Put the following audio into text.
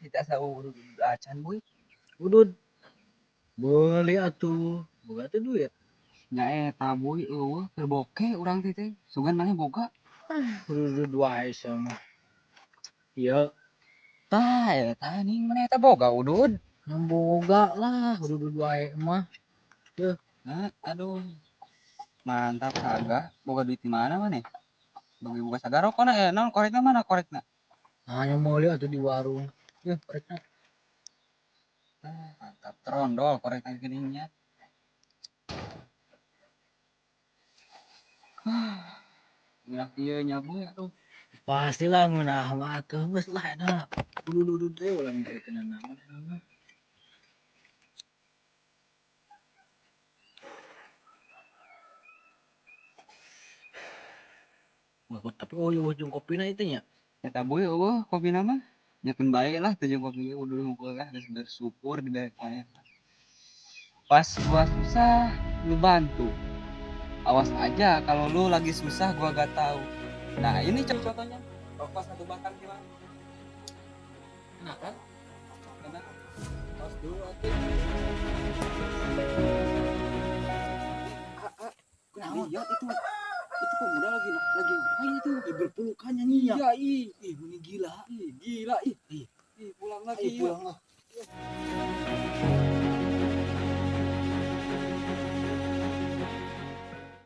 Kita asa udud acan, Boy. Udud. Beuli atuh. Boga teh duit. Nya eta, Boy, eueuh keur boke urang teh teh. Sugan maneh boga. Udud wae sia mah. Ieu Tah eta ning maneh eta boga udud. Nya boga lah, udud wae mah. Nah, aduh. Mantap saga, boga duit di mana maneh? Bagi boga saga rokona naon korekna mana korekna? Nah, nya meuli atuh di warung. Yeuh, korekna. Tah, mantap trondol korekna geuning nya. Ngeunah ieu nya, Boy, aduh. Pastilah ngeunah mah atuh, geus lah eta. Udud-udud teh ulah mikirkeun naon. Wah, tapi oh eueuh jeung kopina itu nya. Eta, Boy, eueuh kopina mah. Nya keun bae lah teu jeung kopi ge udud hungkul lah geus bersyukur dibere maneh. Pas gua susah lu bantu. Awas aja kalau lu lagi susah gua gak tahu. Nah, ini contohnya. Rokok satu batang gimana? Enak kan? Enak. Tos dulu atuh. Kenapa? Lihat itu. Itu pemuda lagi ngapain itu? Ih, berpelukan nyanyi ya. Iya, ih. Ih, ini gila. Ih, gila ih. Ih. Ih, pulang lagi. Ayo pulang lah.